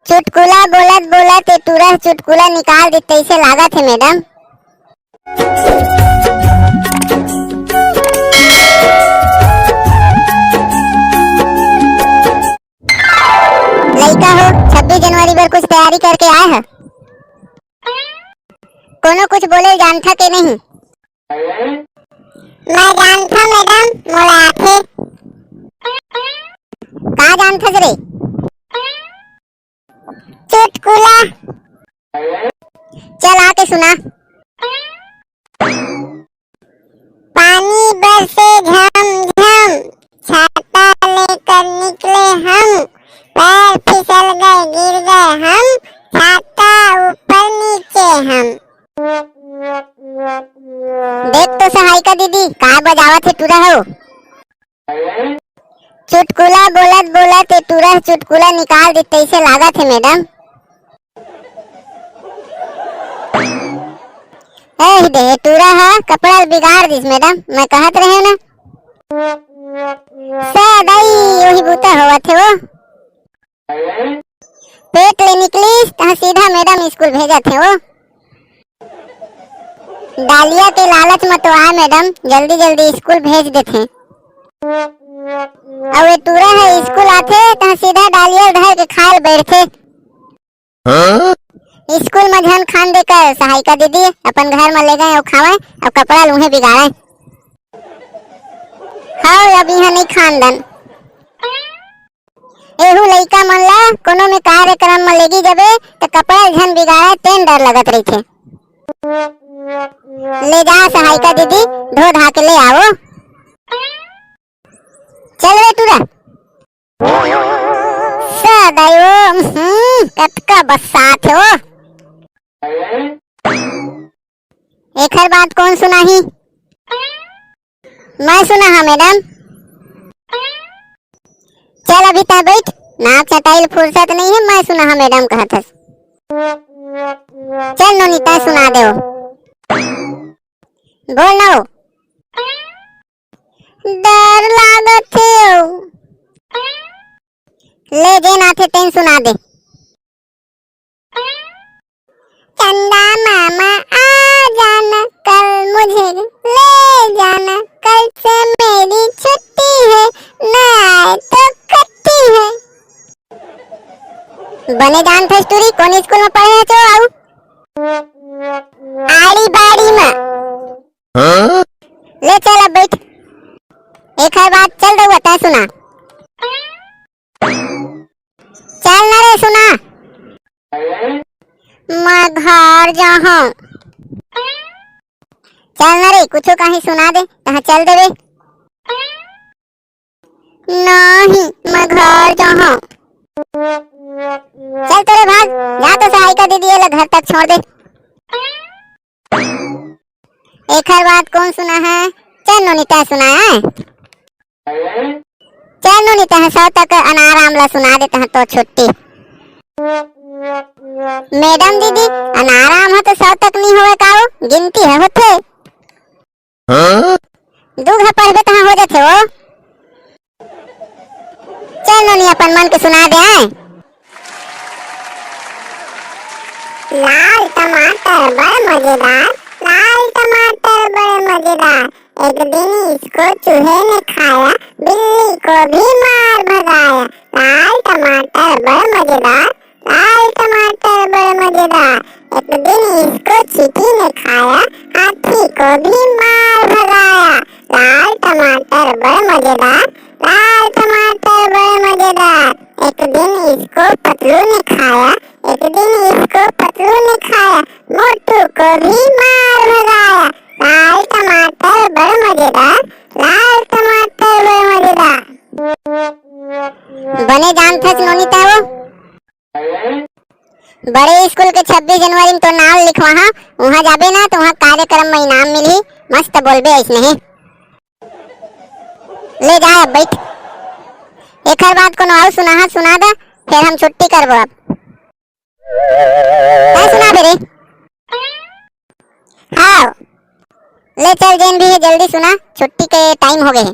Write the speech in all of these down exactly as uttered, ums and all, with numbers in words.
चुटकुला बोलत बोलत ए टूरा चुटकुला निकाल दे, तइसे लागत हे मैडम। लइका हो, छब्बीस जनवरी बर कुछ तैयारी करके आए ह? कोनो कुछ बोले जानथा के नहीं? मैं जानथव मैडम, मोला आथे। का जानथस रे? चुटकुला। चल आके सुना। पानी बरसे झम झम, छाता लेकर निकले हम, पैर फिसल गए, गिर गए हम, छाता ऊपर नीचे हम। देख तो सहायिका दीदी, का बजावत हे टूरा हो। चुटकुला बोलत बोलत ए टूरा चुटकुला निकाल दे, तइसे लागत हे मैडम। एह दे, टूरा ह कपड़ा ल बिगाड़ दिस मैडम, मैं कहत रहे ना। सदाई वही बूता होवत हे वो। पेट ले निकलिस तहाँ सीधा मैडम स्कूल भेजत हे वो। डालिया के लालच म तो आए मैडम, जल्दी जल्दी स्कूल भेज देथे। अउ ए टूरा ह स्कूल आथे तहाँ सीधा डालिया धर के खाए ल बैठथे। हाँ? स्कूल म झन खान दे कर सहायिका दीदी, अपन घर म ले गए अउ खावय अउ कपड़ा ल उहें बिगाड़य। हव, अब इहाँ नइ खान दन। एहू लइका मन ला कोनो में कार्यक्रम म लेगी जबे त कपड़ा ल झन बिगाड़य, तेन डर लगत रहिथे। ले जा सहायिका दीदी, धो धा के ले आवो। चल रे टूरा। सदाई वो, हम्म, कतका बस्सात हे वो। एखर बात कोन सुनाही? मैं सुनाहूँ मैडम। चल अभी तैं बैठ, नाक चटाई ल फुरसत नइ हे, मैं सुनाहूँ मैडम कहत हस। चल नोनी तैं सुना दे वो। बोल ना वो। डर लागत हे वो। ले जेन आथे तेन सुना दे। चंदा मामा आ जाना, कल मुझे ले जाना, कल से मेरी छुट्टी है, ना आए तो खट्टी है। बने जानथस टूरी, कोन स्कूल म पढ़े हस वो? आड़ी बाड़ी म। हाँ? ले चल अब बैठ। एखर बाद चल रहुआ, तैं सुना। चल ना रे, सुना। मैं घर जाहूँ। चल ना रे, कुछू कहीं सुना दे, तहाँ चल देबे। नहीं, मैं घर जाहूँ। चल तोरे भाग, जा तो सहायिका दीदी एला घर तक छोड़ दे। एखर बाद कोन सुना है? चल नोनी तैं सुना है। चल नोनी तैं सौ तक अनाराम ला सुना दे, तहाँ तो छुट्टी। मैडम दीदी, अनाराम ह तो सौ तक नहीं होवे का वो? गिनती ह होथे। हाँ? दू घा पढ़बे तहाँ हो जाथे वो। चल नोनी अपन मन के सुना दे आए। लाल टमाटर बड़ मजेदार, लाल टमाटर बड़ मजेदार। एक दिन इसको चूहे ने खाया, बिल्ली को भी मार भगाया। लाल टमाटर बड़ मजेदार, लाल टमाटर बड़ मजेदार। एक दिन इसको चींटी ने खाया, हाथी को भी मार भगाया। लाल टमाटर बड़ मजेदार, लाल टमाटर बड़ मजेदार। एक दिन इसको पतलू ने खाया, एक दिन इसको पतलू ने खाया, मोटू को भी मार भगाया। लाल टमाटर बड़ मजेदार, लाल टमाटर बड़ मजेदार। बने जानथस नोनी तैं वो। बड़े स्कूल के छब्बीस जनवरी में तो नाम लिखवाहा, उहाँ जाबे ना तो उहाँ कार्यक्रम में इनाम मिलही, मस्त बोलबे अइसने हे। ले जा अब बैठ। एखर बाद कोनो अउ सुनाहा सुना दा, फेर हम छुट्टी करबो अब। का सुनाबे रे? हाँ, ले चल जेन भी हे जल्दी सुना, छुट्टी के टाइम हो गए हे।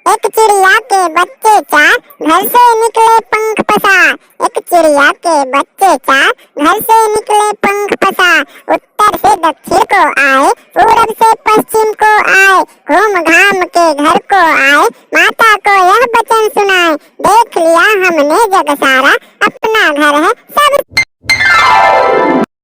एक चिड़िया के बच्चे चार, घर से निकले पंख पसार। एक चिड़िया के बच्चे चार, घर से निकले पंख पसार। उत्तर से दक्षिण को आए, पूरब से पश्चिम को आए, घूम घाम के घर को आए, माता को यह वचन सुनाए, देख लिया हमने जग सारा, अपना घर है सब।